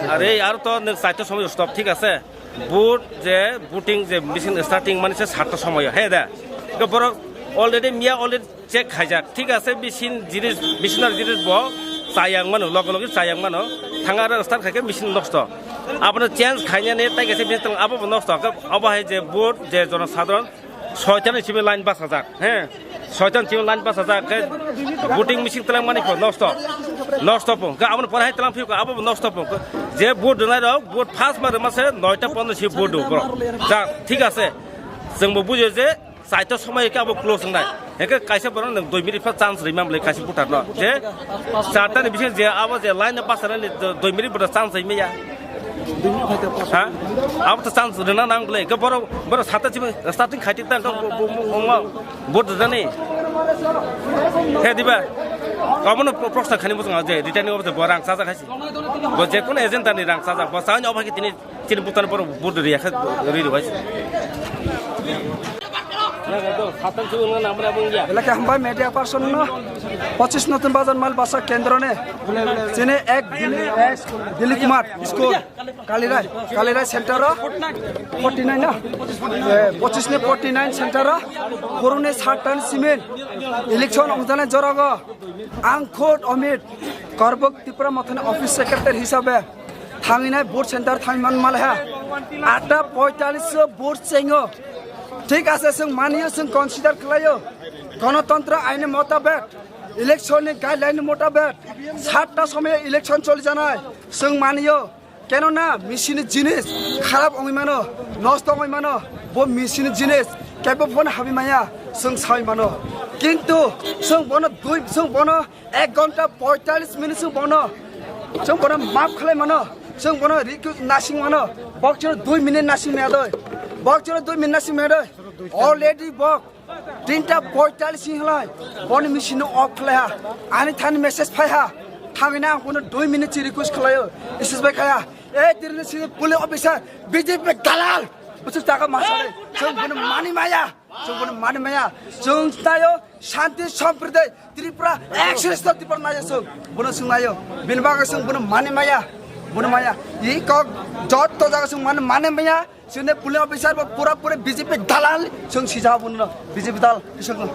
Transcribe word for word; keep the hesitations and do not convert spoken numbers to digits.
Are, aro to nwng chaita somoi stop, thik ase? Vote je, voting je, machine starting mani se satta somoi, he da? Eko borok already miya already check khaijak, thik ase? Machine jinis, machinery jinis bo chayang mano, loge loge chayang mano, thang aro start khaikhe machine nosto. Abono change khaina ne tai kaisa machine tong, abo bo nosto. Abo hai je vote je jono sadharon, soitan ni simi line bachajak, he? Soitan simi line bachajak, khe voting machine twlang mani kho nosto, nosto po. Khe aboni pore hai twlang phiyok, abo bo nosto po. Je vote rwnai rok, vote first ma rwma se noita pondro si vote do borok. Ja, thik ase. Chwng bo bujio je chaita somoi khe abo close wngnai. Heke kaisa borok nwng dui minute pha chance rwima mle kaisa voter no. Je charta ni bising je abo je line no bachana ni dui minute bo chance rwima ya. Ha? Abo to chance rwna nang bole. Ke boro, boro sata chibi starting khaiti ta ko bo, bo, bo, bo, bo dani. He diba? Kamu no pro-, prosta khani bo je returning of the borang saja khaisi. Bo je kono agent ni rang saja. Bo sain oba ki tini chini butan boro bo riya kha ri ri bai. Elaka hambai media person no pochis notun bazar mal basa kendro ne. Chini ek Dilip, ek Dilip Kumar school. Kalirai, Kalirai center o forty nine na? Eh, pochis ni forty nine center o, koroni sat tan simin election ongjanai jorago ang khud Amit Karbuk Tipra Mothani office secretary hisabe thanginai vote center thangman malaiha. Atta poitalis o vote chengo. Thik ase, chwng maniyo, chwng consider khlaio. Ganatantra aini motabek, election ni guideline ni motabek, satta somoyo election choli janai, chwng maniyo. Kenona machine ni jinis kharap wngwi mano, nosto wngwi mano, bo machine ni jinis kebo phone habi maya, chwng sawi mano. Kintu chwng bono dui, chwng bono ek ghonta poitalis minute chwng bono, chwng bono map khlai mano, chwng bono rikhu nasing mano, bok chwng dui minute nasing maya doi, bok chwng dui minute nasing maya doi, already bok tinta poitalis hinglai, boni machine no off khlaiha. Ani thani message phaiha. Thangina ang bono dui minute si request khlaio. S S bai khaya. E tirni si police officer, B J P dalal. Bwswk taka masale. Chwng bono mani maya. Chwng bono mani maya. Chwng tayo shanti sampradai Tripura ek shrestha Tripura naya chwng. Bono chwng nayo. Bini bagwi chwng bono mani maya. Bono maya. I kok jotto jaga chwng mani mani maya. Chini police officer bo pura pura B J P dalal, chwng sijak bo no B J P dalal, kisa no.